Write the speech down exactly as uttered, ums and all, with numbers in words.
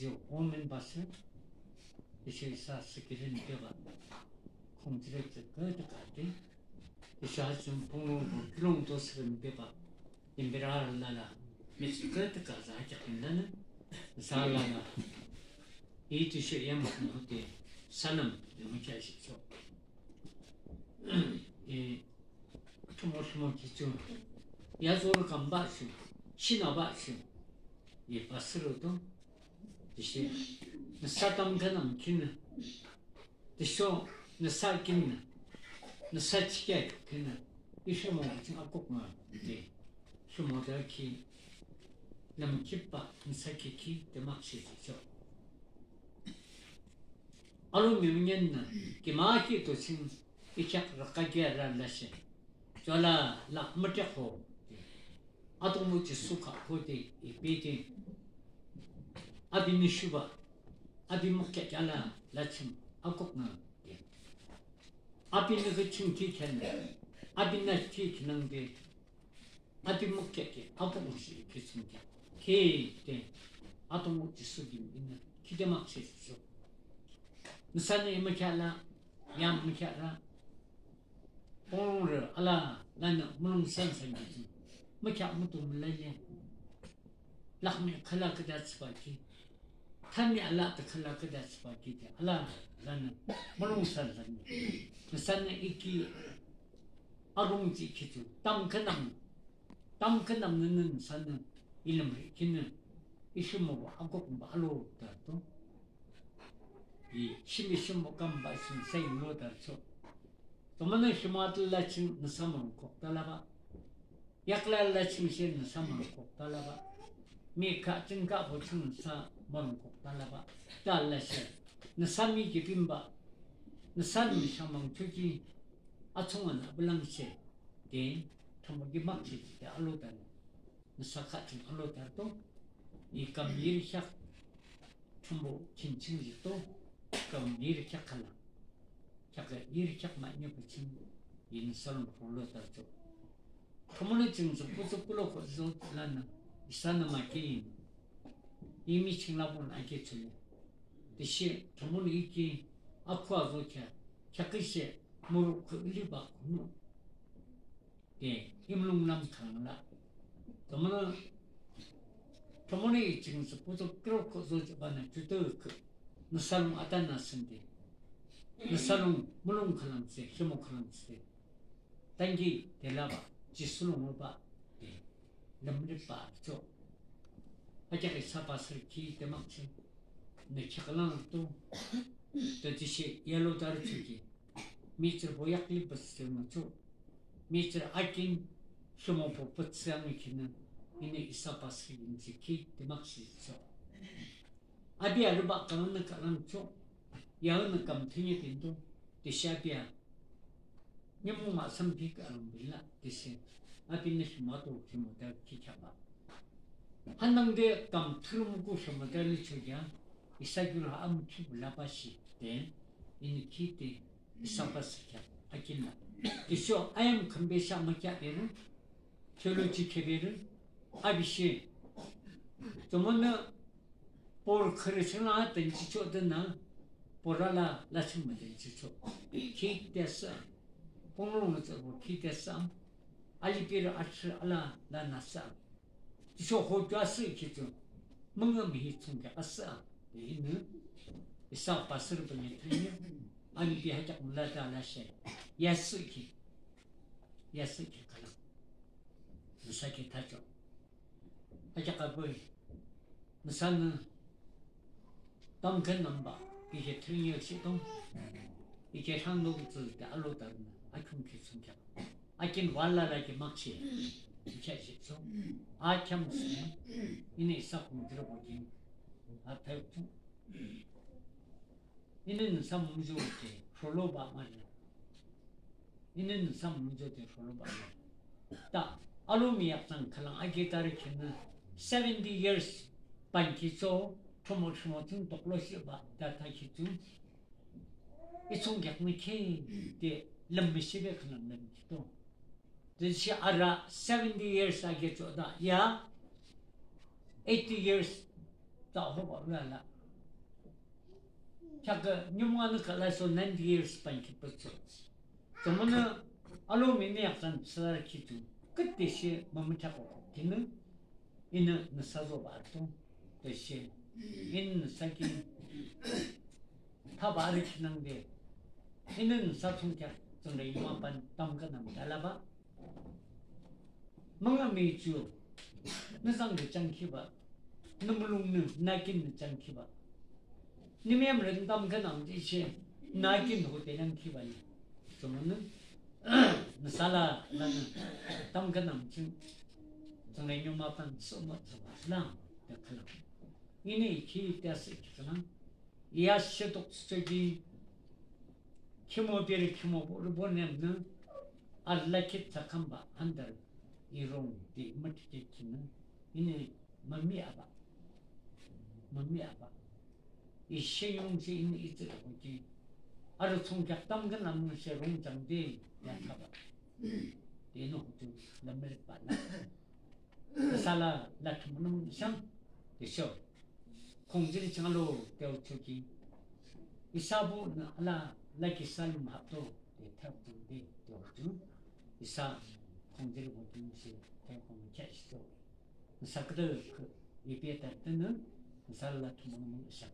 Yo, women pastor, isa isa secretary bebah, khongtsüre tsü küdükhüh de, isa ha tsün pungro bo kilong to seren bebah, limberah lala, mitsü küdükhüh za kyak indanü, za lala, i tüsho yam khong hote, sanam, yam kya shi cho. E, tümü tümü kicho, yazor kambah shi, shinabah shi, ye pastor to, tüshe, nüsa tamkhüntamnü kinü, tüsho nüsa kinü, nüsa chikya kinü, i rhimo ching akuk nga de, rhimo de ki, lümkhitbah nüsa ki ki de makshe tüsho. Alo mimünyenü, ki mahki to ching, i kyak raka kya ra lashe. Chola la mütyak ho. Atungbo Jisu kha hode, i pete. Abinü shuba, abi mükya kyala, lachim, akuk nga. Abinü kaching ki kyan, abinü ki kinang de. Abi mükya ki, akuk nga shi kaching ki. Ke de, Atungbo Jisu kim inü, ki de makshe tüsho. Nüsanü i mükya la, yam mükya ra. Ongrü ala lanü mulong sansan ki. Mükya mutu mülale. Lakmi khala kida tsübaki. Tami ala ta khala kida tsübaki de. Ala lanü mulong sansan ki. Nüsanü iki arung ji kitu. Tamkhüntamnü. Tamkhüntamnü nüsanü. Ilimri kinü. Ishimo akuk ba alo da to. I shimi shimo kamba isin sai lo da cho. Tomana shima tla ching nüsa mangkok talaba. Yakla la ching shi nüsa mangkok talaba. Mi ka ching ka bo ching nüsa mangkok talaba. Tala shi. Nüsa mi ki bimba. Nüsa mi shamang chuki. Achungan abulang shi. De, tamo ki mak shi de alo dan. Nüsa kha ching alo dan to. I kam yir kyak. Tümbo kinching yito, kam yir kyak khala. Kyak yir kyak ma nyo paching, yin salon polo ta cho. Tümbo ne ching zo, puzo pulo ko zo lana, isa na ma ke yin. Imi ching la bon ake chule. Tüshe, tümbo ne iki, akwa zo kya, kyak ishe, muru ko ili ba kuno. De, imlung nam khang la. Tümünü, tümünü i ching sü puto kiro ko zo jaba na juto kü. Nüsalung atan na sende. Nüsalung mulung khülang se, himo khülang se. Tangi de la ba, Jisu lung ba. De, lümri ba cho. Aja ke sapa sir ki de mak ching. Ne chakalang to. De jishe yellow dar ching ki. Mihtsürü boyakli pütsü mücho. Mihtsürü akin, shimo po pütsü ang kinü, ini isa pasri inzi ki, dimak shi cho. Abi arüba kanganü kalang cho. Yaanü kam thenye tindo, disha bia. Nyamu ma sampi ka alam bila, disi. Abi nü shimo to, shimo da ki chaba. Hanangde kam thürüm ku shimo da ni cho ya, isa gyur ha am ki bula ba shi, de, ini ki de, Isapa sikya, akin la. Tüsho ayam khümbe sha mükya beru, theology khe beru, abishi. Tümünü por khürü chingla dünjicho dünü, por ala lachung mü dünjicho. Ki tesa, pongrong mü tsabo ki tesa, ali beru atsü ala la nasa. Tüsho ho jua sü ki tsü, münga mihi tsungkya asü a, de inü, isa pastor bünye tünye, ani bi hayak mülada la she, ya sü ki, ya sü ki kala, nüsa ki tacho, hayak abü, nüsanü, tamkhüntamnü ba, ike tünye shi tong, ike hangdong tsü de alo darnü, akhung ki tsungkya. Akin wala la ki makshe, ki kya shi so. A kya mukse, ini isa kung dira bo kin. A tayo tu. Ini nüsa mungjo ke, sholo ba ma ya. Ini nüsa mungjo ke, sholo ba ma. Ta, alo mi yak sang kalang ake tari kina, seventy years, pan ki so, chomo chomo tun toklo shi ba, ta ta ki tun. Isung kyak mi ke, de, lüm mi shi be kalang lüm ki to. Tüshe ara seventy years ake cho da, ya, eighty years ta ho ba la la. kheakü nimung anü khülaso ninety years bankhi pütsü. Jumonü alomi nü yakzan thsülarü khi ju küde she mümükheak o kinü inü nüsa zobah ato tüshe inü nüsa ki thabah arü khinangde inü nüsa thsungkheak tsüngre yuma ban tamkhüntamnü alabah. Müngühmühi ju nü zangde jangkhiba, nü mulong nü nü akin nü jangkhiba. Nü müyamrü nü tamkhüntamnü she nü akin hode nangkhiba ni. Jumonü nüsa la lanü tamkhüntamnü ching tsüngre yuma ban thsümütsüba lang de khülang. Inü ki tüshe ki khülang. Ya shetok thsüchoki khimo beri khimo borü bonemnü alakhi thsakhamba handarü irongde müthike kinü inü mami aba. Mami aba. I sheyung she inü itsü koki arü thsungkheak tamkhüntamnü she rong jangde yakaba. De inü hutu lamrepba la. Nüsa la la tümünung shang de sho. Khungjiri ching alo teo choki. Isa bu nü ala lakhi salum hapto de teo tümde teo ju. Isa khungjiri bu tümshe teo khung kya shito. Nüsa küde kü ipi ta tünü nüsa la tümünung shang.